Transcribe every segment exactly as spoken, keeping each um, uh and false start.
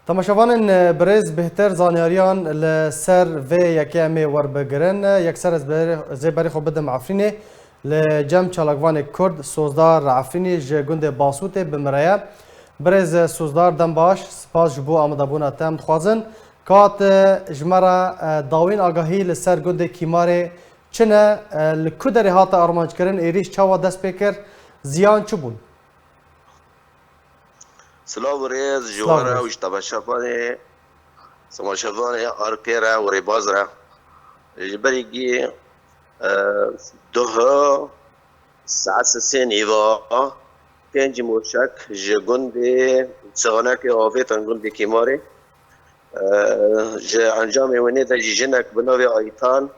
Temaşevanên birêz, bêhtir zanyariyan li ser vê yekê em ê werbigirin. Yekser ez berê, zê berê xwe bidim Efrînê. Li cem çalakvanê Kurd Sozdar Efrînî ji gundê Basûtê bi min re ye. Birêz Sozdar, dem baş, spas ji bo amadebûna te. Em dixwazin ka tu ji me re, e, dawîn agahî li ser gundê Kîmarê çi ne, e, li ku derê hate armanckirin, êrîş çawa dest pê kir, ziyan çi bûn? Silav û rêz ji we re û ji temaşevanê, temaşevanê arkê re û rêbaz re. Ji berî gî, e, duha saet sisê nîva pênc moşek ji gundê Sixanekê avêtin gundê Kîmarê. E, ji encamê winê de jî jinek bi navê Aytan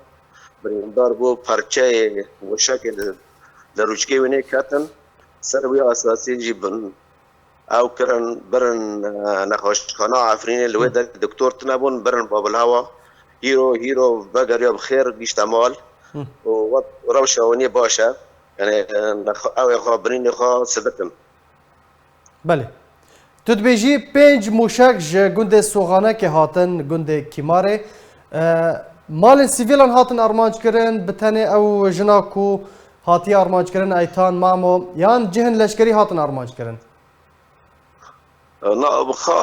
birîndar bû, parçeyê moşekê li, li rûçkê winê ketin. Ser wî esasî jî bin ew kirin, birin, e, nexweşxana Efrînê, li wê derê doktor tune bûn, birin Babilhewa. Hîro, hîro vegeriya bi xêr gihîşte mal û wek rewşa winê baş e. Yani, e, nexwe-, ew ê xwe, birînê xwe sivitin. Belê. Tu dibêjî pênc mûşek ji gundê Soxanekê hatin gundê Kîmarê. E, malên sivîlan hatin armanc kirin, bi tenê ew jina ku hatiye armanc kirin, Eytan Mamo, yan cihên leşkerî hatin armanc kirin? Na, bi xwe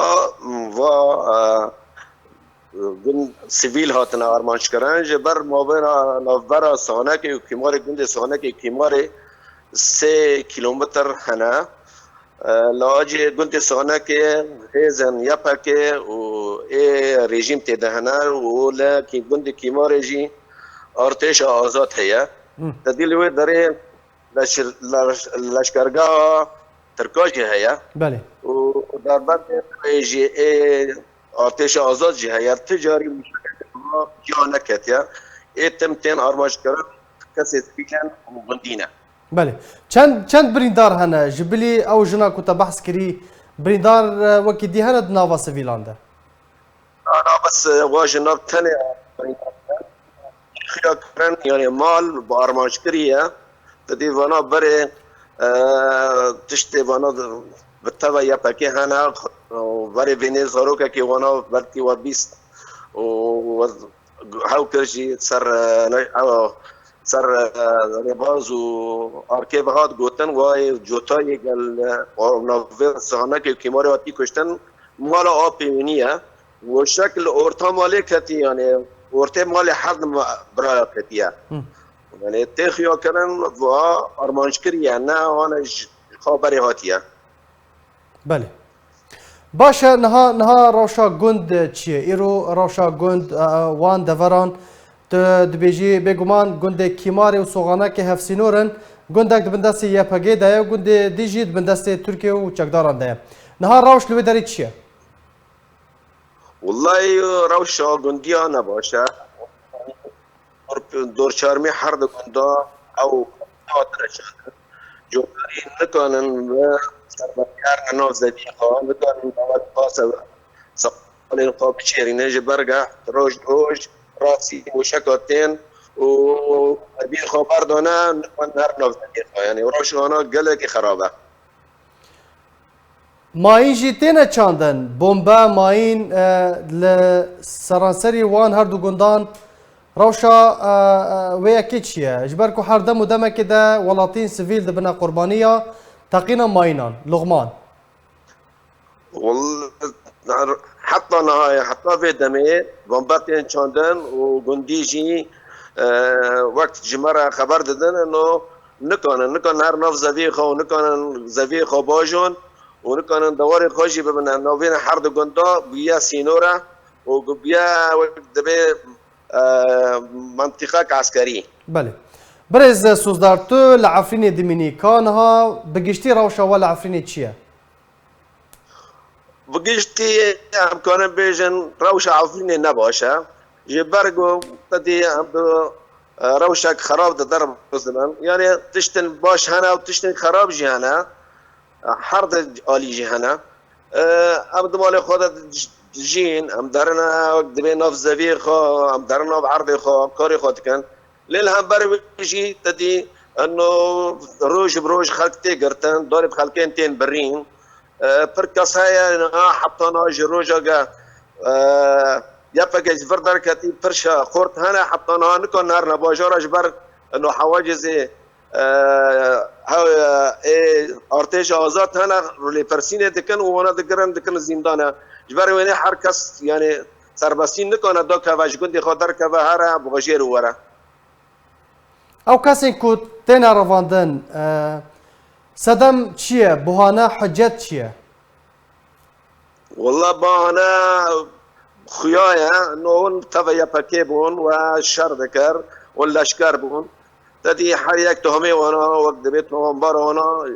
va, e, gund sivîl hatine armanc kirin. Ji ber mabêna navbera Soxanekê û Kîmarê, gundê Soxanekê Kîmarê sê kîlometr hene. E, li acê gundê Soxanekê hêzên Y P G û ê rejîm tê de hene û li kî-, gundê Kîmarê jî artêşa azad heye. Hı. Te dî li wê derê leşir-, leş-, leşkergeha Tirka jî heye. Belê. Û derbendê wê jî ê artêşa azad jî heye. Ti carî muşekeke ciya neketiye. Ê tim tên armanc kirin, kesê sivîl in û gundî ne. Belê. Çend, çend birîndar hene? Ji bilî ew jina ku te behs kirî, birîndar, e, wekî dî hene di nava sivîlan de? Ana bes, e, wa ji nav tenê xiya kirin, yani mal bi armanc kiriye. Te dî vana berê, e, tiştê vana bi teva Y P G hene, berê vênê zarokekê wana belkî we bîst û we hew kir jî ser, e, ne, ew, ser, e, rêbaz û arkê ve hat gotin, wayê cotayê gel, e, navê Sixanekê û Kîmarê hatî kuştin, mala apê wî nîye. Û şek li orta malê ketî, yani ortê malê her di ma-, biraya ketiye. Hı. Yani tê xuya kirin, va armanc kiriye, ne wana ji xwe berê hatiye. Belê. Baş e, niha, niha rewşa gund çi ye? Îro rewşa gund, e, e, wan deveran, tu dibêjî, bêguman gundê Kîmarê û Soxanekê hevsînor in. Gundek di bin destê Y P G de ye, gundê dî jî di bin destê Tirkiye û çekdaran de ye. Niha rewş li wê derê çi ye? Wellahî rewşa gundiya ne baş e. Dor-, dorçarmê her di gunda ew hatine çandin. Cokarî nikanin bi serbatkar ne nav zeviyê xwe, nikanin dawet base salên xwe biçêrîne. Ji ber ge roj roj rastî moşeka tên û bîr xwe berdane, nikanin her nav zeviyê xwe. Yani rewşa wana gelekî xerab e. Mayîn jî têne çandin. Bombe, mayîn, e, li seranserî wan her du gundan rewşa, e, e, wê yekê çi ye? Ji ber ku her dem û demekê de welatiyên sivîl dibine qurbaniya teqîna mayînan, Luqman. Wal-, her, heta niha ye, heta vê demê bombe tên çandin û gundî jî, e, wek ji me re xeber didin, ino nikanin, nikanin her nav zeviyê xwe û nikanin zeviyê xwe bajon û nikanin dewarê xwe jî bibine. Navê her du gunda bûye sînor e û bûye wek dibê, e, mentîqek eskerî. Belê. Birêz Sozdar, tu li Efrînê dimînî. Ka niha bi giştî rewşa we li Efrînê çi ye? Bi giştî em karin bêjin rewşa Efrînê ne baş e. Ji ber ku te dî em bi, e, rewşek xerab di der bizimin. Yani tiştin baş hene û tiştin xerab jî hene. Her di alî jî hene. E, em di malê xwe de dijîn, em derine dibê nav zeviyê xwe, em derine nav erdê xwe, karê xwe dikin. Lê li hember wê jî te dî eno roj bi roj xelk tê girtin, darê bi xelkên tên birîn. E, pir kes heye niha heta niha ji roja ge, e, Y P G ji vir derketî pir şa-, xort hene, heta niha nikan nerine bajara ji ber ino hewacizê, e, hew-, e, ê artêşa azad hene, lêpirsînê dikin û wana digirin, dikin zîndana. Ji ber wênê her kes, yani, serbestî nikane dakeve, ji gundê xwe derkeve, here, bajêr û were. Ew kesên ku têne revandin, e, sedem çi ye? Buhane, hicet çi ye? Walla bahane xuya ye. No hûn teve Y P G bûn we şer dikir, hûn leşker bûn. Te dî her yek tohmê wana, wek dibê tohmbar wana,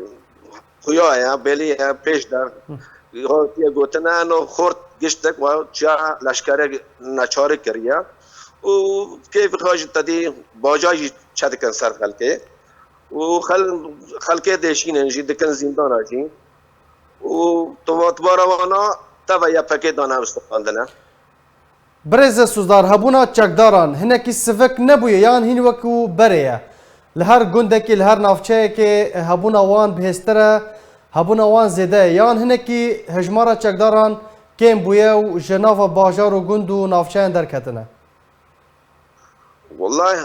xuya ye, belî ye, pêş de. Hı. Hatiye gotine, no xort giştek we çiya leşkerê neçarî kiriye. Û keyfê xwe ji te dî baca jî çedikin ser xelkê. Û xel-, xelkê dêşînin jî, dikin zîndana jî. Û tova-, tovara wana teva Y P G dane ew standine. Birêz Sozdar, hebûna çekdaran hinekî sivik nebûye yan hîn wekî berê ye? Li her gundekî, li her navçeyekê hebûna wan bihêztir e, hebûna wan zêde ye yan hinekî hejmara çekdaran kêm bûye û ji nava bajar û gund û navçeyan derketine? Wellahî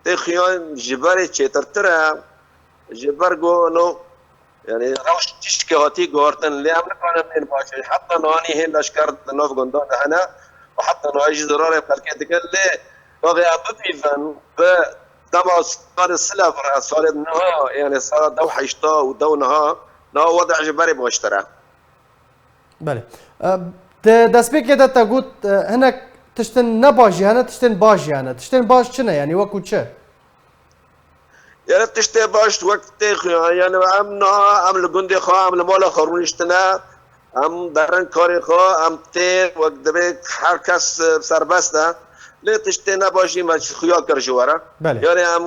tê xuyan ji berê çêtirtir e, ji ber ku no, yani rewş tiştekê hatî guhartin, lê em nikarin bên baş in. Heta niha hê leşker di nav gundan de hene û heta niha jî zirarê xelkê dikin, lê gavê em bipîvin bi dema salê sile re, salê niha, yani sala dew heşta û dew niha, niha wede ji berê baştir e. Belê. E, di destpêkê de te got, e, hinek tiştin ne baş jî hene, tiştên baş jî hene. Tiştên baş çi ne? Yanî wekû çi? Yani tiştê baş wek tê xuya, yani em niha, em li gundê xwe, em li mala xwe rûniştine, em derin karê xwe, em tê wek divê her kes, e, serbest e. Lê tiştê ne baş jî me xuya kir ji we re. Belê. Yani em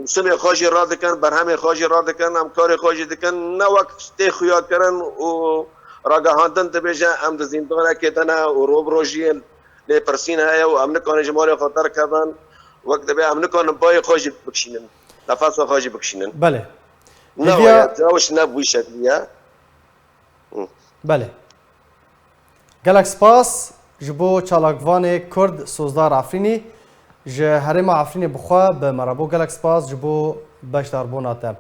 mûsimê xwe jî radikin, berhemê xwe jî radikin, em karê xwe jî dikin. Ne wek tê xuya kirin û ragihandin dibêje em di zîndanekê de ne û roj bi rojî lêpirsîn heye û em nikarin ji malê xwe derkevin. Wek dibê em nikarin bayê xwe jî bikişînin, nefesa xwe jî bikişînin. Belê. Ne Hêviya waya, rewş ne bi wî şeklî ye. Belê. Gelek spas ji bo çalakvanê Kurd Sozdar Efrînî. Ji herêma Efrînê bi xwe bi me re bû. Gelek spas ji bo beşdarbûna te.